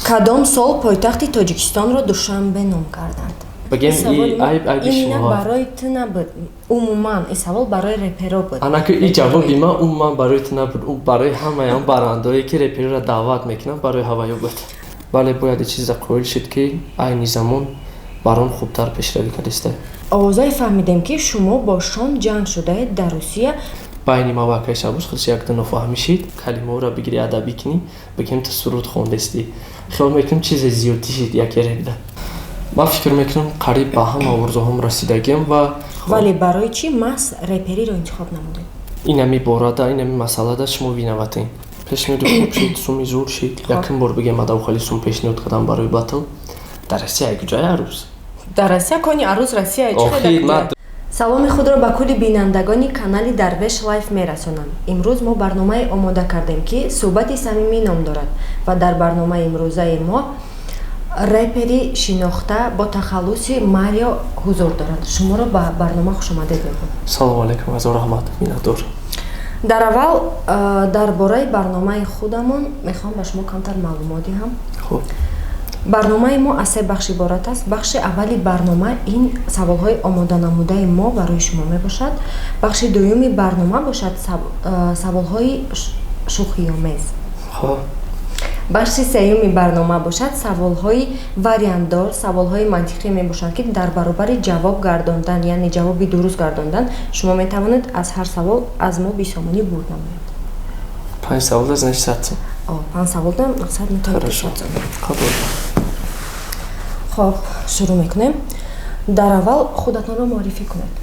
Кадом сол пойтахти Тоҷикистонро Душанбе ном карданд? Бигем, и айб, айби ин шумо. Барои ту набуд, умуман ин савол барои реперо буд. Анаку, и ҷавоби ман умуман барои ту набуд, ӯ барои ҳамаям барандое, ки репероро даъват мекунанд, барои ҳаваё буд. Вале бояд чиза қоил шуд, ки айни замон барон хубтар пешравӣ кардиста. Овозае фаҳмидем, ки шумо бо Шон ҷанг шудаед дар Русия. Байни ма ва акаи Шабоз худш якду нофаҳмӣ шид. Калимаҳоро бигири, адабӣ кунӣ, бигем, ту суруд хондестӣ, хиёл мекунем, чизе зиёдтӣ шид яке ребда. Ман фикр мекунам, қариб ба ҳама орзуҳом расидагиам ва Вале барои чӣ маҳз репериро интихоб намудед? Инами борада, инами масъалада шумо виноватен. Пешниҳоди хуб шид, суми зур шид. Якум бор, бигем, адавхали сум пешниҳод кардам барои батл дар Россия. Куҷои арӯз? Дар Россия кони арӯз, Россия. Охир ман Саломи худро ба кулли бинандагони канали Дарвеш Лайф мерасонам. Имрӯз мо барномае омода кардем, ки «Суҳбати самимӣ» ном дорад, ва дар барномаи имрӯзаи мо репери шинохта бо тахаллуси Марио ҳузур дорад. Шуморо ба барнома хушомадед мегӯям. Салому алайкум, ҳазор раҳмат, миннатдор. Дар аввал дар бораи барномаи худамон мехоҳам ба шумо камтар маълумот диҳам. Хуб. Барномаи мо аз се бахш иборат аст. Бахши аввали барнома ин саволҳои омоданамудаи мо барои шумо мебошад. Бахши дуюми барнома бошад саволҳои шӯхиомез. Хуб. Бахши сеюми барнома бошад саволҳои вариантдор, саволҳои мантиқӣ мебошанд, ки дар баробари ҷавоб гардондан, яъне ҷавоби дуруст гардондан, шумо метавонед аз ҳар савол аз мо 20 сомонӣ бурд намоед. Панҷ саволда, значит, 100 сом. Панҷ саволда мақсад метавонед. Хорошо, қабул. Хоб, шурӯъ мекунем. Дар аввал худатонро муаррифӣ кунед.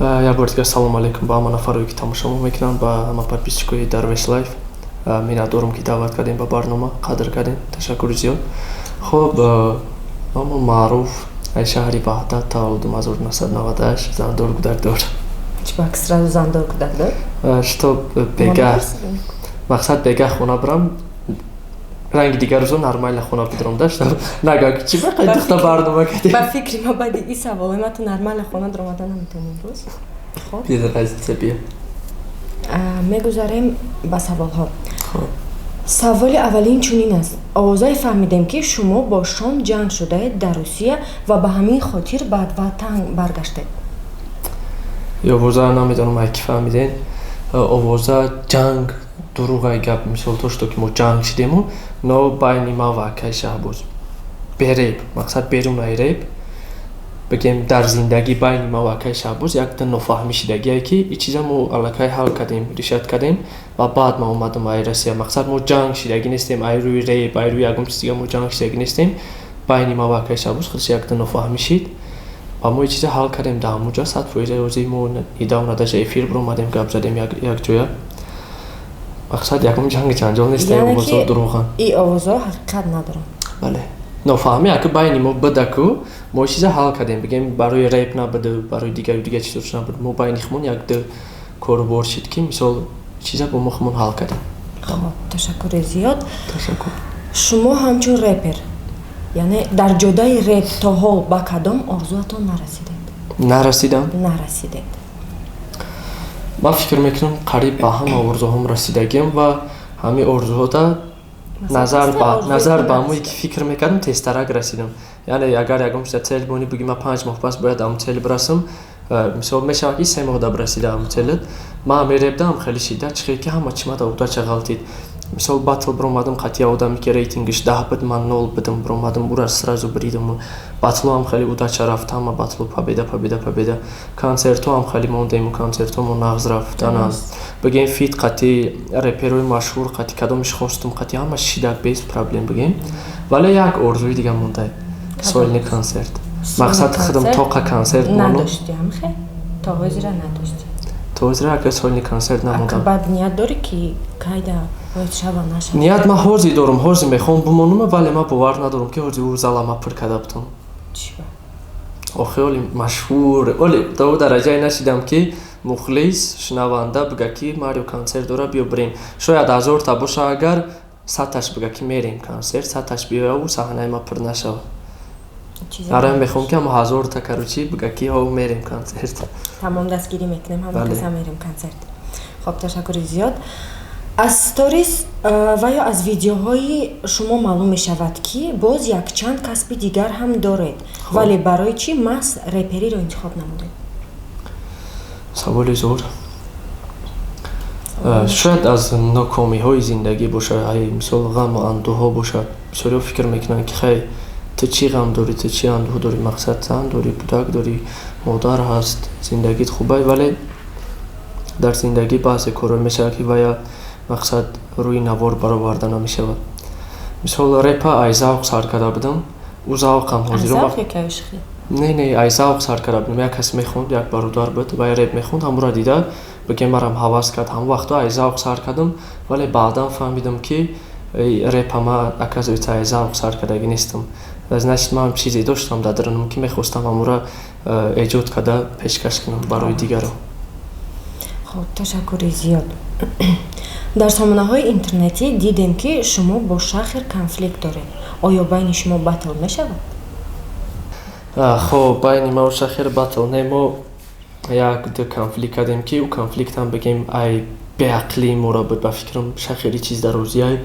Як бор дигар салому алайкум ба ҳама нафарое, ки тамошомо мекунанд, ба ҳама подписчикои Дарвеш Лайф. Миннатдорум, ки даъват кардем ба барнома, қадр кардем, ташаккури зиёд. Хуб, номо Маъруф, аз шаҳри Ваҳдат, таваллудум 1998, зандор, кӯдакдор. Чибак сразу зандор, кӯдакдор? Что бега мақсад, бега хона бирам, ранги дигар рӯзо нормально хона бидаром дашта нага, чи ба қайдухта барнома кардем. Ба фикри ма, баъди ин саволои ма ту нормально хона даромада наметавонӣ имрӯз. Хоб. Без разница, бия. Мегузарем ба саволҳо. Саволи аввалин чунин аст: овозае фаҳмидем, ки шумо бо Шон ҷанг шудаед дар Русия ва ба ҳамин хотир ба ватан баргаштед. Овоза намедонам, ай ки фаҳмиден. Овоза ҷанг дуруғай гап. Мисол, то что ки мо ҷанг шидему, но байни ман ва акаи Шаҳбоз береб, мақсад, берунаи реп, бигем, дар зиндагӣ байни ман ва акаи Шаҳбоз якта нофаҳмӣ шидагие, ки и чиза мо аллакай ҳал кардем, решать кардем ва баъд ман омадам ай Россия. Мақсад, мо ҷанг шидагӣ нестем ай рӯи реп, ай рӯи ягон чиз дига мо ҷанг шидагӣ нестем. Байни ман ва акаи Шаҳбоз худш якта нофаҳмӣ шид ва мо и чиза ҳал кардем дар ҳамуҷа 100%. Ҳозир мо недавно даже эфир биромадем, гап задем якҷоя. Мақсад, ягон ҷанги ҷанҷол нест, овозҳо дурӯғанд. И овозҳо ҳақиқат надоранд. Бале, нофаҳмӣ аку байни мо бидаку, мо чиза ҳал кардем. Бигем, барои реп набуду, барои дигару дигар чизош набуд. Мо байни хумон якду корубор шид, ки мисол чиза бо мо хумон ҳал кардем. Хоб, ташаккури зиёд. Ташаккур. Шумо ҳамчун репер, яъне дар ҷодаи реп, то ҳол ба кадом орзуатон нарасидед? Нарасидам? Нарасидед. Ман фикр мекунам, қариб ба ҳама орзуҳом расидагиам ва ҳамин орзуҳода назар ба ҳамое, ки фикр мекардам, тезтарак расидам. Яъне агар ягон чиза цель бонӣ, буги, ман 5 моҳ пас бояд ҳамон цель бирасам, мисол, мешавад, ки 3 моҳда бирасида ҳамон целат. Ман ҳамин репдаам хеле шиддат чихел, ки ҳама чӣ мада удача ғалтид. Мисол, батл биромадам қатъи одаме, ки рейтингиш 10 буд, ман нол будам, биромадам, ура сразу бридам. Батлоам хеле удача рафт, ҳама батло победа, победа, победа. Концертҳоам хеле мондем, концертҳомо нағз рафт. Ана, бигем, фит қатъи реперои машҳур, қатъи кадомиш хостум, қатъи ҳама шидак, без проблем, бигем. Вале як орзуи дига монда: сольный концерт. Мақсад, худам тоқа концерт. Надошти ҳамхе? То ҳозира надошти? То ҳозира ака сольный концерт намондам. Баъд ният дорӣ, ки кайда бояд шава, нашава? Ният ман ҳозир дорум, ҳозир мехоҳам бимонам, вале ман бовар надорам, ки ҳозир ӯ зала ма пур карда бутонам. Охи оли машҳур, оли то ӯ дараҷае нашидам, ки мухлис, шунаванда бига, ки Марио концерт дора, биё бирем. Шояд 1000-та боша, агар 100-таш бига, ки мерем концерт, 100-таш биёяву саҳнаи ма пур нашава. Арам мехоҳам, ки ҳама 1000-та, короче, бига, ки ҳо, мерем концерт. Тамом, дастгирӣ мекунем, ҳама каса мерем концерт. Хоб, ташаккури зиёд. Аз сторис ва ё аз видеоҳои шумо маълум мешавад, ки боз якчанд касби дигар ҳам доред, вале барои чӣ маҳз репериро интихоб намудед? Саволи зур. Шояд аз нокомиҳои зиндагӣ бошад, ай мисол ғаму андӯҳҳо бошад. Бисёриҳо фикр мекунанд, ки хай, ту чӣ ғам дорӣ, ту чӣ андӯҳ дорӣ, мақсад, зан дорӣ, кӯдак дорӣ, модар ҳаст, зиндагит хубай. Вале дар зиндагӣ баъзе корҳое мешавад, ки вая, мақсад, рӯи навор бароварда намешавад. Мисол, репа ай завқ сар карда будам, ӯ завқам ҳозиро. Не, ай завқ сар карда будам. Як кас мехонд, як бародар буд, вай реп мехонд, ҳамонро дида, бигем, марам ҳавас кард. Ҳамон вақтҳо ай завқ сар кардам, вале баъдан фаҳмидам, ки репа ма, оказывается, ай завқ сар кардагӣ нестам. Значит, ман чизе доштам дар дарунам, ки мехостам ҳамонро эҷод карда пешкаш кунам барои дигарон. Хуб, ташаккури зиёд. Дар сомонаҳои интернетӣ дидем, ки шумо бо Шахер конфликт доред. Оё байни шумо батл мешавад? Хоб, байни маву Шахер батл не, мо як ду конфликт кардем, ки ӯ конфликтам, бигем, ай беақлии моро буд. Ба фикрам, Шахери чиз дарозиай,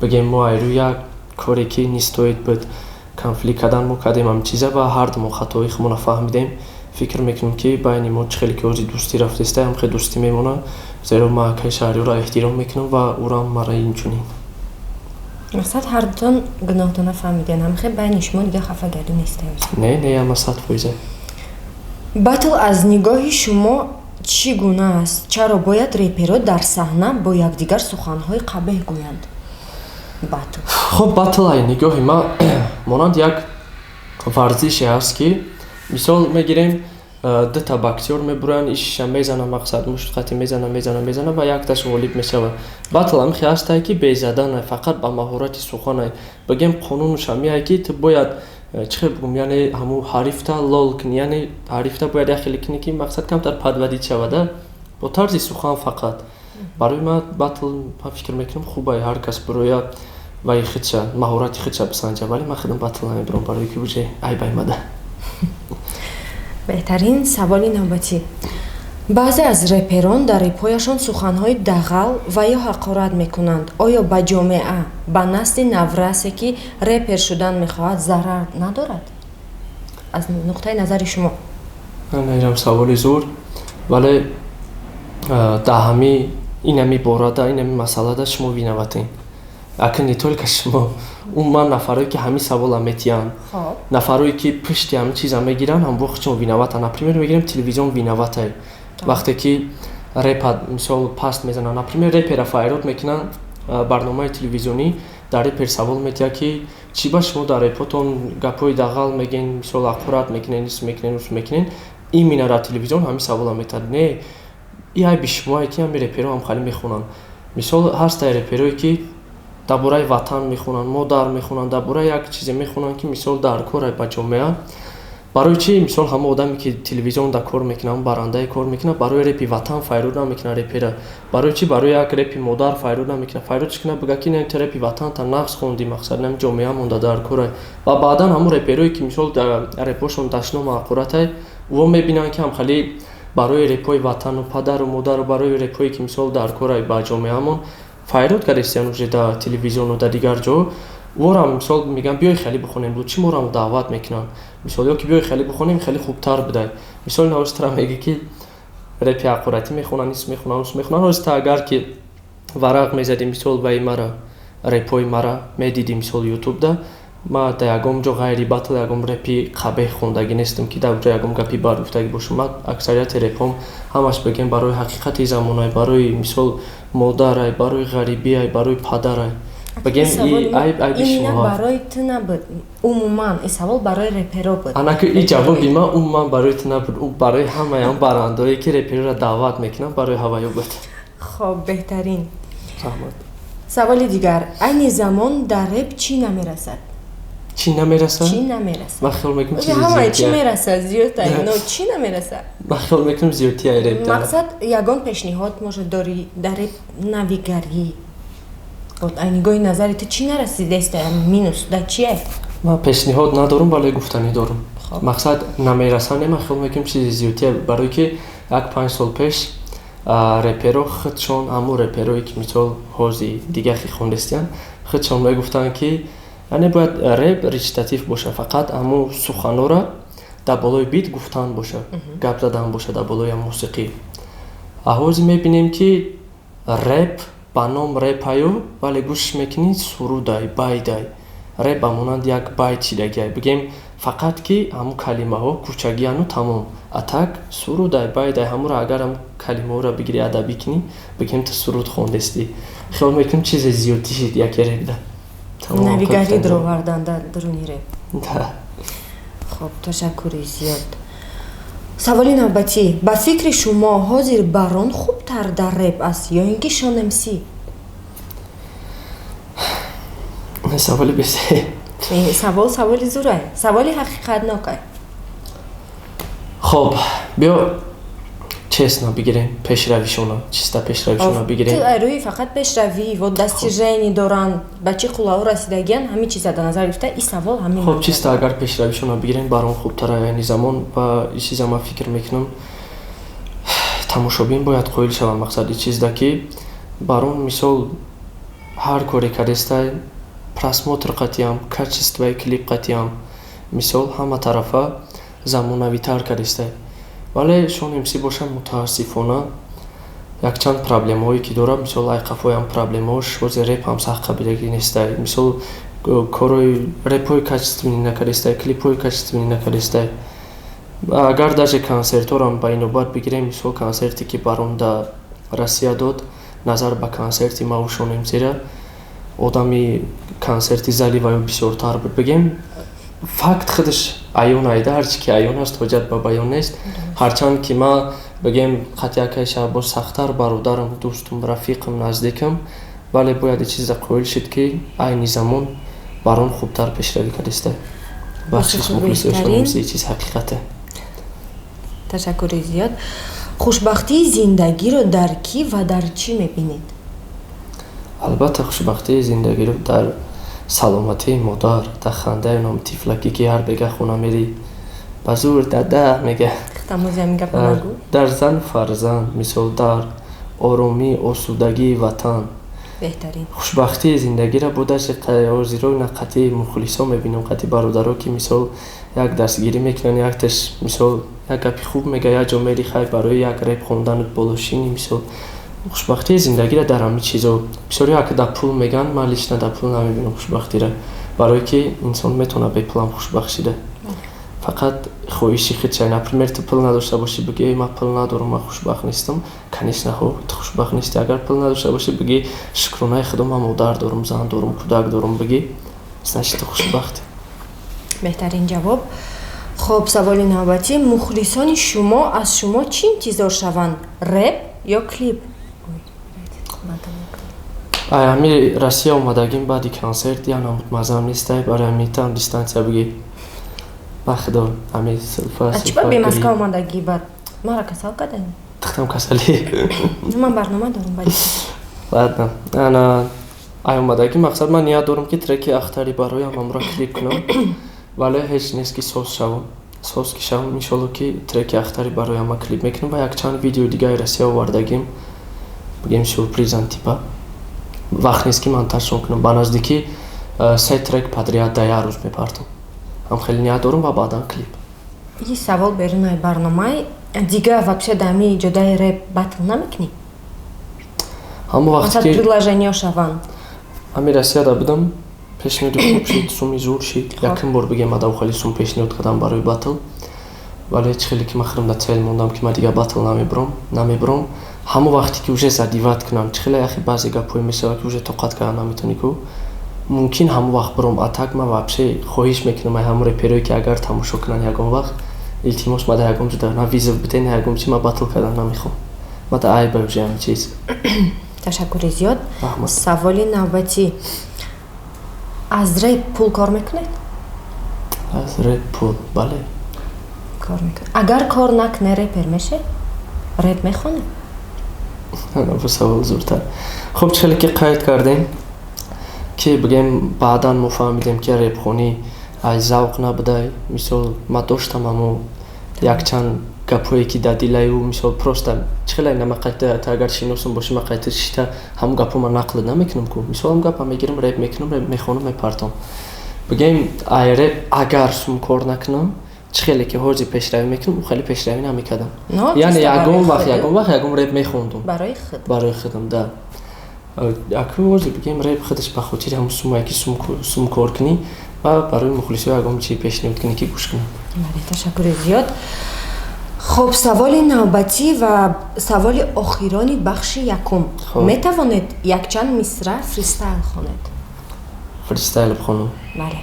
бигем, мо ай рӯи як коре, ки не стоит буд конфликт кардан, мо кардем ҳамин чиза ва ҳардумон хатои худмонро фаҳмидем. Фикр мекунем, ки байни мо чӣ хеле ки ҳозир дӯстӣ рафтеста, ҳам хеле дӯстӣ мемонад, зеро ман акаи Шаҳриёрро эҳтиром мекунам ва ӯрам мара инчунин. Мақсад, ҳардутон гуноҳтона фаҳмидем, ҳамхел байни шумо дига хафагарӣ нестем? Не, ама 100%. Батл аз нигоҳи шумо чӣ гуна аст? Чаро бояд реперо дар саҳна бо якдигар суханҳои қабеҳ гӯянд? Батл. Хуб, батл ай нигоҳи ман монанд як варзише аст, ки мисол мегирем, дута боксёр мебуранд, ишиша мезана, мақсад, муштқати мезана, мезана, мезана ва якташ ғолиб мешавад. Батл ҳамихе ҳастае, ки безаданай, фақат ба маҳорати суханай. Бигем, қонунуш ҳамиае, ки ту бояд, чӣ хел бигӯм, яъне ҳамун ҳарифта лол кунӣ, яъне ҳарифта бояд як хеле кунӣ, ки, мақсад, камтар подводить шавада бо тарзи сухан фақат. Барои ман батл, ман фикр мекунам, хубае, ҳар кас бирояд ваи худша, маҳорати худша бисанҷа, вале ман худам батл намебирам, барое ки уже айб аймада. Беҳтарин. Саволи навбатӣ: баъзе аз реперон дар репҳояшон суханҳои дағал ва ё ҳақорат мекунанд. Оё ба ҷомеа, ба насли наврасе, ки репер шудан мехоҳад, зарар надорад аз нуқтаи назари шумо? Инам саволи зур, вале дар ҳами инами борада, инами масъалада шумо виноватен. Акн не только шумо, умуман нафарое, ки ҳамин савола метиҳанд, нафарое, ки пушти ҳамин чиза мегиранд, ҳам худшон виноватанд. Например, мегирем, телевизион виноватай, вақте ки репа, мисол, паст мезананд. Например, репера файрод мекунанд, барномаи телевизионӣ дар репер савол метиҳад, ки чӣ ба шумо дар репотон гапҳои дағал мегӯен, мисол, ҳақорат мекунен, ис мекунен, ус мекунен. Именно дар телевизион ҳамин савола метиҳад. Не, и айби шумое, ки ҳамин реперо ҳам хали мехонанд. Мисол, ҳастае реперое, ки дар бораи ватан мехонанд, модар мехонанд, дар бораи як чизе мехонанд, ки, мисол, дар кор ба ҷомеа. Барои чӣ, мисол, ҳамон одаме, ки телевизион дар кор мекунад, ҳамон барандае кор мекунад, барои репи ватан файрод намекунад репера? Барои чӣ барои як репи модар файрод намекунад? Файрод чӣ кунад, бигӯяд, ки не, ту репи ватанта нағз хондӣ, мақсад, нами ҷомеа монда дар кора. Ва баъдан ҳамон реперое, ки, мисол, дар репҳошон дашному ҳақоратай, ӯо мебинанд, ки ҳамхали барои репҳои ватану падару модару барои репҳое, ки, мисол, дар кора ба ҷомеамон, файрод кардастиян уже дар телевизиону дар дигар ҷо. Ворам, мисол, мегӯям, биёй хеле бихонем, чӣ морам даъват мекунанд, мисол, ё ки биёй хеле бихонем, хеле хубтар будай. Мисол, навостра мегӯ, ки репи ҳақоратӣ мехонанд, ис мехонанд, ус мехонанд. Ҳозир агар ки варақ мезадӣ, мисол, ваи мара, репҳои мара медидӣ, мисол, ютубда, ма дар ягон ҷо ғайри батл ягон репи қабеҳ хондагӣ нестам, ки дар ҷо ягон гапи бад гуфтагӣ бошам. Ма аксарияти репҳом ҳамаш, бигем, барои ҳақиқати замонай, барои, мисол, модарай, барои ғарибиай, барои падарай. Бигем, айб айби шумо. Барои ту набуд, умуман ин савол барои реперо буд. Анаки и ҷавоби ман умуман барои ту набуд, барои ҳамаи он барандаое, ки репероро даъват мекунанд, барои ҳаваё буд. Хоб, беҳтарин. Раҳмат. Саволи дигар: айни замон дар реп чӣ намерасад? Чӣ намерасад? Чӣ намерасад? Ман хиёл мекунам, чизи ҳамаи чӣ мерасад зиёдта, но чӣ намерасад? Ман хиёл мекунам, зиёдти ай реп. Мақсад, ягон пешниҳод может дорӣ дар реп, навигарӣ? Ай нигоҳи назари ту чӣ нарасидеста, минус дар чие? Ман пешниҳод надорам, вале гуфтанӣ дорам. Мақсад, намерасанд, ман хиёл мекунам, чизи зиёдтия, барое ки як 5 сол пеш Реперо худшон, ҳамун реперое ки мисол ҳози дигахи хондестиянд, худшон мегуфтанд, ки яъне бояд реп речитатив боша, фақат ҳамун суханора дар болои бит гуфтан боша, гап задан боша дар болои мусиқӣ. А ҳозир мебинем, ки реп ба ном репаю, вале гӯш мекунӣ, сурудай, байдай. Реп ба монанди як байт шидагиай, бигем, фақат ки ҳамун калимаҳо кӯчагияну тамом. А так сурудай, байдай. Ҳамуро агар ҳам калимаҳоро бигирӣ, адабӣ кунӣ, бигем, ту суруд хондестӣ. Хиёл мекунем, чизе зиёдтӣ шид яке репда. Навигарӣ дуровардан дар дуруни реп. Хоб, ташаккури зиёд. Саволи навбатӣ: ба фикри шумо, ҳозир Барон хубтар дар реп аст ё ин ки Шон МС? Саволи бесе. Савол саволи зурай, саволи ҳақиқатнокай. Хоб, биё, честно бигирем, пешравишона, чиста пешравишона бигирем. Рӯи фақат пешравӣ ва достижение доранд, ба чӣ қуллаҳо расидагиян, ҳамин чиза дар назар гирифта и савол ҳамин. Хоб, чиста агар пешравишона бигирем, Барон хубтара айни замон. Ва и чиза ман фикр мекунам, тамошобин бояд қоил шаванд. Мақсад и чизда, ки Барон мисол ҳар коре кардестай, просмотр қатиам, качествои клип қатиам, мисол ҳама тарафа замонавитар кардестай. Вале Шон МС бошад, мутаассифона, якчанд проблемаҳое ки дорад. Мисол, ай қафоям проблемаҳош, ҳозир реп ҳам сахт қабилагӣ нестай. Мисол, корои репҳои качественный накардестай, клипҳои качественный накардестай. Агар даже консертҳорам ба инобат бигирем, мисол, консерте ки Барон да Россия дод, назар ба консерти маву Шон МСра, одами консерти зали ваё бисёртар буд. Бигем, факт худаш аён айда, ҳарчи ки аён аст, ҳоҷат ба баён нест. Ҳарчанд ки ман, бигем, қатъи Шаҳбоз сахттар бародарам, дӯстум, рафиқам, наздикам, вале бояд и чиза қоил шуд, ки айни замон Барон хубтар пешравӣ кардиста. Бахшиш, мухлисошон, чиз ҳақиқате. Ташаккури зиёд. Хушбахтии зиндагиро дар кӣ ва дар чӣ мебинед? Албатта, хушбахтии зиндагиро дар саломатии модар, дар хандаи ном тифлакӣ, ки ҳар бега хона мерӣ, ба зур дада мега, дар зану фарзанд, мисол, дар оромӣ, осудагии ватан. Беҳтарин. Хушбахтии зиндагиро будаши ҳозиро на қатъи мухлисо мебинам, қатъи бародаро, ки мисол як дастгирӣ мекунанд, якташ мисол як гапи хуб мега, як ҷо мери, хай, барои як реп хондану болошини. Мисол, хушбахтии зиндагиро дар ҳамин чизо. Бисёриҳо ак дар пул мегӯянд, ман лично дар пул намебинам хушбахтиро, барое ки инсон метавонад бепулам хушбахт шида, фақат хоҳиши худша. Например, ту пул надошта бошӣ, бигӯӣ: «Ман пул надорам, ман хушбахт нестам». Конечно, ҳо, ту хушбахт нестӣ. Агар пул надошта бошӣ, бигӯӣ: «Шукронаи худо, ман модар дорам, зан дорам, кӯдак дорам», бигӯӣ, значит, ту хушбахтӣ. Беҳтарин ҷавоб. Хоб, саволи навбатӣ: мухлисони шумо аз шумо чӣ интизор шаванд, реп ё клип? Ай ҳами Россия омадагим, баъди консерт як намуд мазам нестай, барои ҳами там дистанция бигӣ, ба худо, ҳами сулфа. Чӣ ба бемаска омадагӣ? Баъд мара касал кардани. Тихтам касалӣ. Ман барнома дорам баъди. Ладно, ана ай омадагӣ, мақсад, ман ният дорам, ки треки «Ахтари» бароям ҳамро клип кунам, вале ҳеҷ нест, ки соз шавам. Соз ки шавам, иншолло, ки треки «Ахтари» бароям ма клип мекунам ва якчанд видеои дигари Россия овардагим, бигем, сюрпризан типа. Вақт нест, ки монтажшон кунам. Ба наздикӣ се трек подряд дар як рӯз мепартам, ҳам хеле ният дорам, ва баъдан клип. И савол берунаи барномаи дига: вообще дар ҳамин ҷодаи реп батл намекунӣ? Ҳамон вақте ки предложениё шаванд. Ҳами Россияда будам, пешниҳоди хуб шид, суми зур шид. Якум бор, бигем, адавхали сум пешниҳод кардам барои батл, вале чӣ хеле ки ман худам дар цель мондам, ки ман дигар батл намебурам, намебурам. Ҳамон вақте ки уже задевать кунам, чӣ хеле яхе баъзе гапҳое мешавад, ки уже тоқат кардан наметавонӣ ку, мумкин ҳамон вақт буром. А так ман вообще хоҳиш мекунам ай ҳамон реперое, ки агар тамошо кунанд ягон вақт, илтимос, ма дар ягон ҷо на вызов бите, на ягон чи, ма батл кардан намехоҳам, ма да айба уже ҳамин чиз. Ташаккури зиёд. Саволи навбатӣ: аз реп пул кор мекунед? Аз реп пул, бале. Кор мекунед. Агар кор накуне, репер меше, реп мехоне? Бу савол зуртар. Хуб, чӣ хеле ки қайд кардем, ки бигем, баъдан мо фаҳмидем, ки репхонӣ аз завқ набудай. Мисол, ман доштам ҳамо якчанд гап. Гапҳое ки дар дилаю, мисол, просто чӣ хеле нама қайта, агар шиносам боши, ма қайта шита ҳамун гапҳо ма нақл намекунам ку. Мисол, ҳамун гапа мегирам, реп мекунам, реп мехонам, мепартом. Бигем, ай реп агар сум кор накунам, чӣ хеле ки ҳозир пешравӣ мекунам, ӯ хеле пешравӣ намекардам. Яъне ягон вақт, ягон вақт ягон реп мехондум. Барои худ. Барои худам, да. Аку ҳозир, бигем, реп худаш ба хотири ҳамун сумае ки сум кор кунӣ ва барои мухлисо ягон чи пешниҳод кунӣ, ки гӯш кунам. Бале, ташаккури зиёд. Хуб, саволи навбатӣ ва саволи охирони бахши якум. Метавонед якчанд мисра фристайл хонед? Фристайл бихонам? Бале.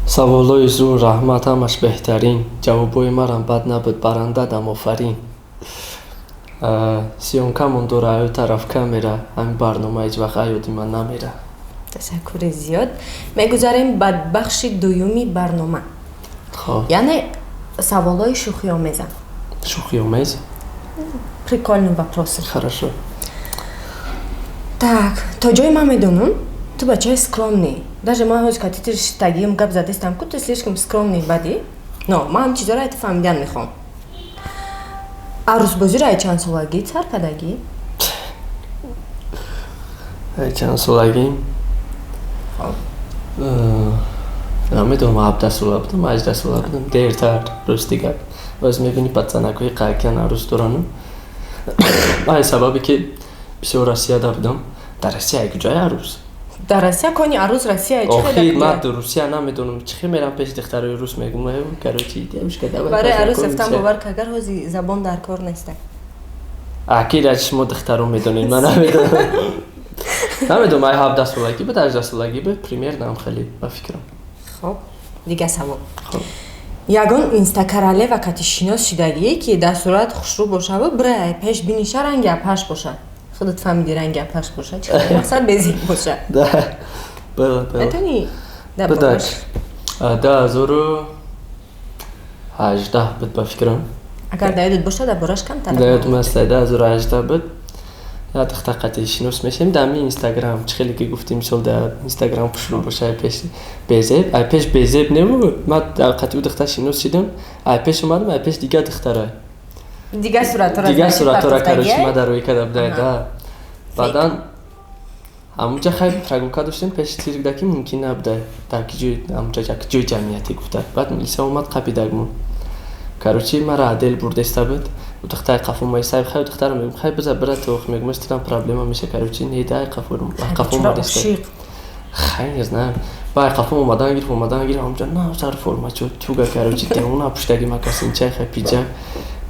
Саволҳои зур, раҳмат, ҳамаш беҳтарин. Ҷавобҳои марам бад набуд, барандадам, офарин. Съёмкамон дора аю тараф камера, ҳамин барнома ҳеҷ вақт аёди ман намера. Ташаккури зиёд. Мегузарем ба бахши дуюми барнома, яъне саволҳои шӯхиомезам. Шӯхиомез? Прикольный вопросы. Хорошо. Так, то ҷое ман медонам, ту бачаи скромный. Даже ман ҳозир кати тир шитагиам гап задестам ку, ту слишком скромный бади, но ман ҳам чизоро айти фаҳмидан мехоҳам. Арӯсбозиро ай чанд солагӣ сар кардагӣ? Ай чанд солагӣ? Намедонам, 17 сола будам, 18 сола будам, дертар. Рости гап, боз мебини, пацанакҳои қайкан арӯс дорану. Ай сабабе ки бисёр Россияда будам. Дар Россия куҷои арӯс? Дар Россия кони арӯз, Россия. Охир ман Русия намедонам, чӣ хел мерам пеши духтарои рус, мегум: «Короче, девушка, давай». Барои арӯс рафтан, бовар ки, агар ҳози забон дар кор неста. Аки шумо духтаро медонед, ман намедонам. Ай 17 солагӣ буд, 18 солагӣ буд, примерно ам хеле ба фикрам. Хоб, дига савол. Ягон инстакоролева кати шинос шидагие, ки дар сурат хушрӯ бошаву бира пеш биниша, ранги апаш боша? Худат фаҳмиди, ранги апаш боша, чӣ мақсад, безик боша. Метавонӣ? Будак, 2018 буд, ба фикрам. Агар дар ёдат боша, дар бораш камтар. Дар ёдам аст, 2018 буд. Як духтар қати шинос мешавем дар ҳамин Инстаграм. Чӣ хеле ки гуфтем, мисол, дар Инстаграм хушрӯ боша, ай пеш безеб, ай пеш безеб небуд. Ман дар қати ӯ духтар шинос шидам, ай пеш омадам, ай пеш дигар духтара. Дигар суратҳоро. Дигар суратҳоро, короче, ман дар рӯй карда будай да. Баъдан ҳамунҷа хай прогулка доштем пеши цирк, ки мумкин набуда дар ки ҷой, ҳамунҷа як ҷои ҷамъиятӣ гуфта. Баъд милиса омад, қапидагмон. Короче, мара отдел бурдеста буд. Духтари қафо моисай, хай, духтара мегум: «Хай, биза бира то», мегум, стирам, проблема меша. Короче, не дай, қафо омадеста. Хай, не знаю, бай қафо омадан гирифт, омадан гирифт. Ҳамунҷа на сар формачо туга, короче, девона пуштаги макасинчай, хай, пиджак,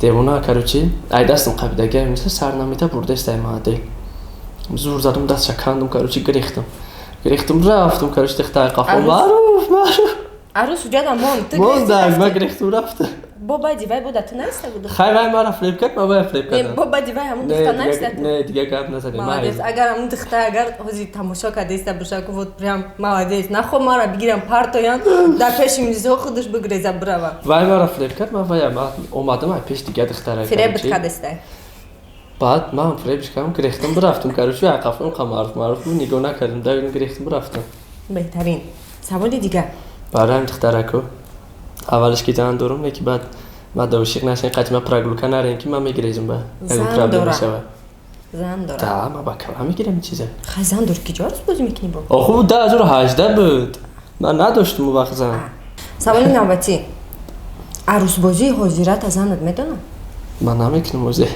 девона. Короче, ай дастам қапидаги, миса сар намета, бурдестай ма отдел. Зур задум, дастша кандум, короче, гирехтам, гирехтам, рафтум. Короче, духтари қафо: «Маъруф, маъруф!» Арӯс уҷада монд? Мондак, ма гирехтум, рафтам. Бо баъди вай бода ту наиста буд? Хай, вай мара фреб кард, ма вай фреб кардам. Бо баъди вай ҳамун духта наиста? Не, дига гап назадем. Молодец. Агар ҳамун духта, агар ҳозир тамошо кардаиста боша ку, вот прям молодец. Нахо мара бигирам, партоян дар пеши милисаҳо, худаш бигреза бирава. Вай мара фреб кард, ма вай омадам ай пеш дига духтара. Фреб кардеста? Баъд ман фребш кардам, гирехтам, бирафтам. Короче, ай қафом қа маъруф, маъруф нигоҳ накардам, давидам, гирехтам, бирафтам. Беҳтарин. Саволи дигар. Барои ҳамин духтарако, аввалаш ки зан дорум, леки баъд ма ошиқ нашем, қати ма прогулка нарем, ки ман мегирезум, ба Зан дора, зан дора? Да, ма ба кала мегирам чиза. Хай, зан дор, ки ҷо арӯсбозӣ мекунӣ бо? Оху, 2018 буд, ман надоштум он вақт зан. Саволи навбатӣ: арӯсбозии ҳозирата занат медонад? Ман намекунам ҳозир.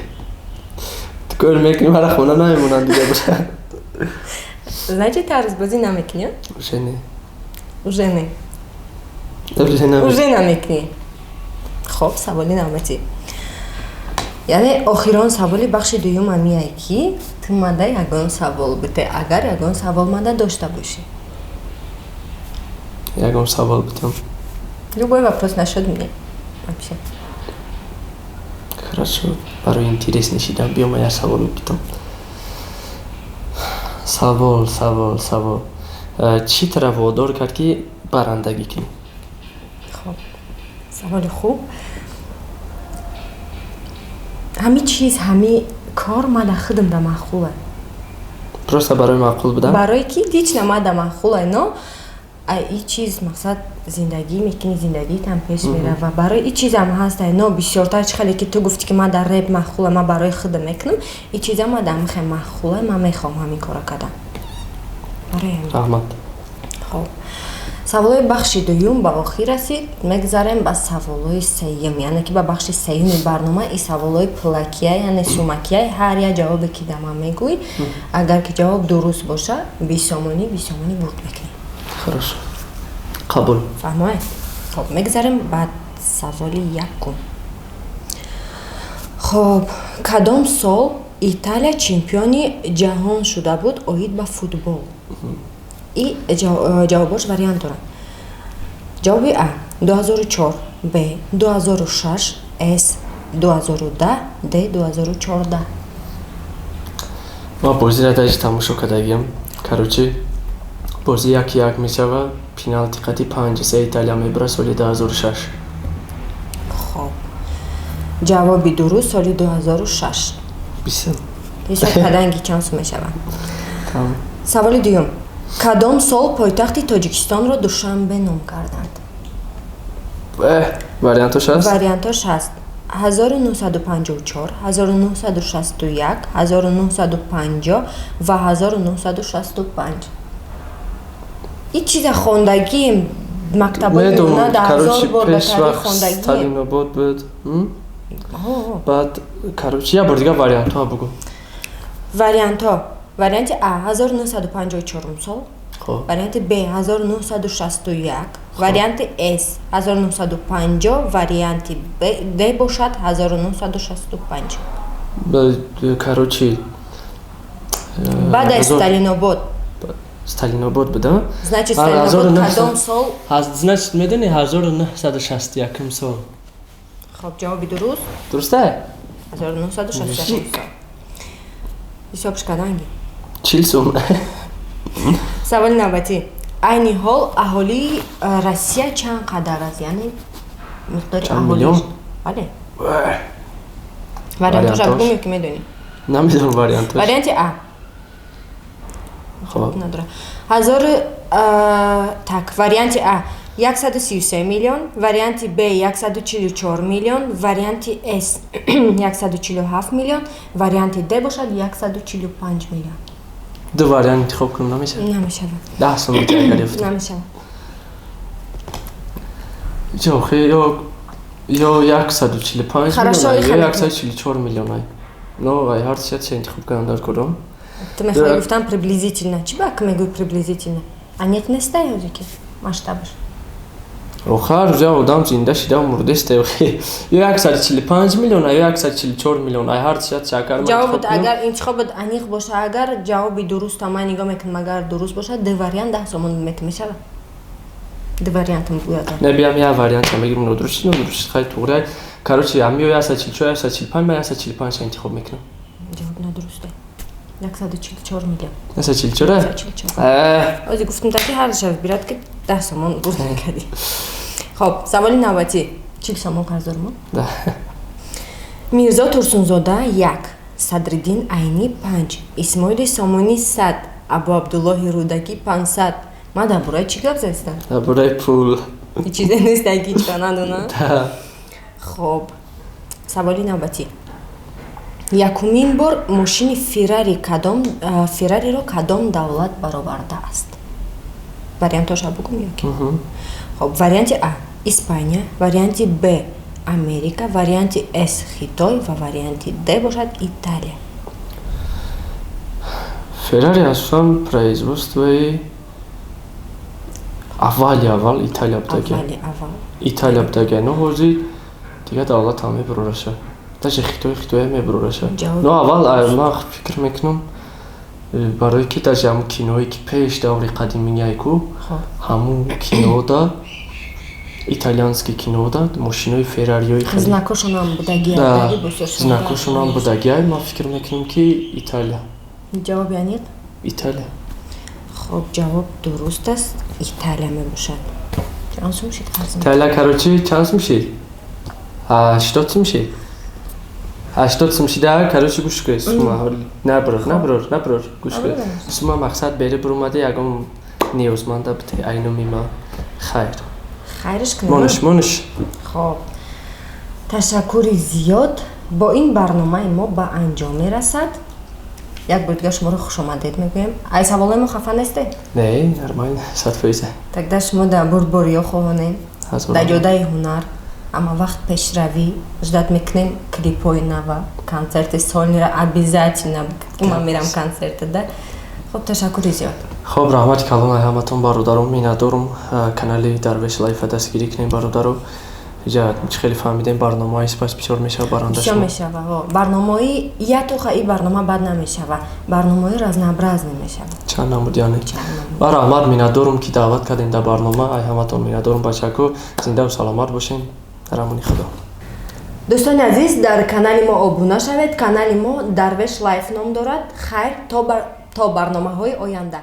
Ту кор мекунӣ, мара хона намемонам дига боша. Значит, арӯсбозӣ намекунӣ? Уже не. Уже не? Уже намекунам. Уже намекунӣ. Хоб, саволи навбатӣ, яъне охирон саволи бахши дуюм ҳамияе, ки ту мада ягон савол бите, агар ягон савол мада дошта бошӣ. Ягон савол битам? Любой вопрос насчет меня вообще. Хорошо, барои интерес нишидан биё, ман як савол битам. Савол, савол, савол: чӣ тара водор кард, ки барандагӣ кунӣ? Хоб, саволи хуб. Ҳами чиз, ҳами кор мада худам да маъқула. Просто барои маъқул будан? Барои ки лично мада маъқула, но И чиз, мақсад, зиндагӣ мекунӣ, зиндагиитам пеш мера ва барои и чизам ҳаста. Но бисёртар, чӣ хеле ки ту гуфтӣ, ки ман дар реп маъқула, ман барои худам мекунам, и чизам ман дар михе маъқула, ман мехоҳам ҳамин кора кардан. Барои ҳамин. Раҳмат. Хоб, саволои бахши дуюм ба охир расид. Мегзарем ба саволои сеюм, яъне ки ба бахши сеюми барнома. И саволои пулакия, яъне сумакия. Ҳар як ҷавобе ки да ман мегӯӣ, агар ки ҷавоб дуруст боша, 20 сомонӣ, 20 сомонӣ бурд мекунӣ. Хорошо, қабул. Фаҳмоед? Хоб, мегзарем ба саволи якум. Хоб, кадом сол Италия чемпиони ҷаҳон шуда буд оид ба футбол? И ҷавобош вариант дорад. Ҷавоби А: 2004, Б: 2006, С: 2010, Д: 2014. Ман бозиро даже тамошо кардагиам. Короче, бозӣ 1-1 мешавад, пеналти қати 5-3 Италия мебарад, соли 2006. Хоб, ҷавоби дуруст соли 2006. Бисем. Ҳисоб карданги чанд сум мешавад. Саволи дуюм: кадом сол пойтахти Тоҷикистонро Душанбе ном карданд? Вариантош ҳаст? Вариантош ҳаст: 1954, 1961, 1950 ва 1965. И чиза хондагием мактабои миёна, дар ҳазор бор ба таърих хондагием. Сталинобод буд. Баъд, короче, як бор дигар вариантҳо бугӯ. Вариантҳо: варианти А, 1954 сол, варианти Б, 1961, варианти С, 1950, варианти Д бошад 1965. Короче, баъд аз Сталинобод. Сталинобод буда. Значит, Сталинобод кадом сол? Значит, медони, 1961 сол. Хоб, ҷавоби дуруст. Дуруста. 1961 сол. Ҳисобш карданги. 40 сум. Саволи навбатӣ: айни ҳол аҳолии Россия чанд қадар аст, яъне миқдори аҳолӣ? Бале, вариантоша бигӯм ё ки медонӣ? Намедонам вариантош. Варианти А надора ҳазору так, варианти А, 133 миллион, варианти Б, 144 миллион, варианти С, 147 миллион, варианти Д бошад 145 миллион. Ду вариант интихоб кунам, намешавад? Намешавад. 10 сум агар ёфтам. Намешавад. Охи, ё 145 миллион, ё 144 миллион. Но ай ҳар чиз интихоб кардам дар куром. Ту мехоҳӣ гуфтан приблизительно. Чӣ ба мегӯй приблизительно? Аниқ нестай ҳозе ки масштабаш. Охар рӯза одам зинда шида мурдеста. Ё 145 миллион, ё 144 миллион, ай ҳар чиз чакар. Ҷавобот, агар интихобот аниқ боша, агар ҷавоби дуруста, ман нигоҳ мекунам, агар дуруст бошад, ду вариант 10 сомон метам, мешавад? Ду вариантам бигӯй агар. Не, биям, як вариантам бигирам, нодуруст, нодуруст, хай, туғри. Короче, ами ё 144, 145, ман 145 интихоб мекунам. Ҷавоб нодурусте. 144 миллион. 144? Ози гуфтам, таки ҳар шав бирад, ки 10 сомон бурд кардӣ. Хоб, саволи навбатӣ: 40 сомон қарз дорум. Мирзо Турсунзода як, Садриддин Айнӣ панҷ, Исмоили Сомонӣ 100, Абу Абдуллоҳи Рӯдакӣ 500. Ман дар бораи чӣ гап задистам? Дар бораи пул. Чизе нест, ки ҳичка надонам. Хоб, саволи навбатӣ: якумин бор мошини Феррари кадом Феррариро кадом давлат баровардааст? Вариантоша бугум ё ки? Хоб, варианти А, Испания, варианти Б, Америка, варианти С, Хитой ва варианти Д бошад Италия. Феррари асосан производствои аввали аввал Италия будаги. Аввали аввал. Италия будаги, но ҳозир дигар давлат ҳам мебурораша, даже Хитой, Хитоя мебурораша. Но аввал ман фикр мекунам, барое ки даже ҳамун киное ки пеш даври қадимияй ку, ҳамун кинода, итальянский кинода мошинои феррариёи хеле Знакошонам будагиай. Знакошонам будагиай. Ман фикр мекунам, ки Италия. Ҷавоби аниқ? Италия. Хоб, ҷавоб дуруст аст, Италия мебошад. Чанд сум шид қарз? Италия. Короче, чанд сум шид? 80 сум шид, 80 сум шида. Короче, гӯш кунед, сума наброр, наброр, наброр, гӯш кунед, сума мақсад бере буромада ягон. Ниёзманда бите, айнуми ман. Хайр. Хайриш кунем. Мониш, мониш. Хоб, ташаккури зиёд. Бо ин барномаи мо ба анҷом мерасад. Як бор дигар шуморо хушомадед мегӯем. Ай саволои мо хафа нестед? Не, нормально, 100%. Тогда шумо дар бурдбориё хоҳонем, дар ҷодаи ҳунар ҳама вақт пешравӣ. Ждать мекунем клипҳои нава, концерти сольный ра обязательно, ки ман мерам концерта да. Хоб, ташаккури зиёд. Хоб, раҳмати калон ай ҳаматон, бародарон, миннатдорум. Канали Дарвеш Лайфа дастгирӣ кунем, бародаро. Иҷа чӣ хеле фаҳмидем, барномаҳои спас бисёр мешава баранда. Бисёр мешава. Барномаҳои ятоха и барнома бад намешава, барномаҳои разнообразный мешава. Чанд намуд, яъне. Ба раҳмат, миннатдорум, ки даъват кардем дар барнома. Ай ҳаматон миннатдорум, бачако. Зиндаву саломат бошем, дар амони Худо. Дӯстони азиз, дар канали мо обуна шавед. Канали мо Дарвеш Лайф ном дорад. Хайр, то барномаҳои оянда.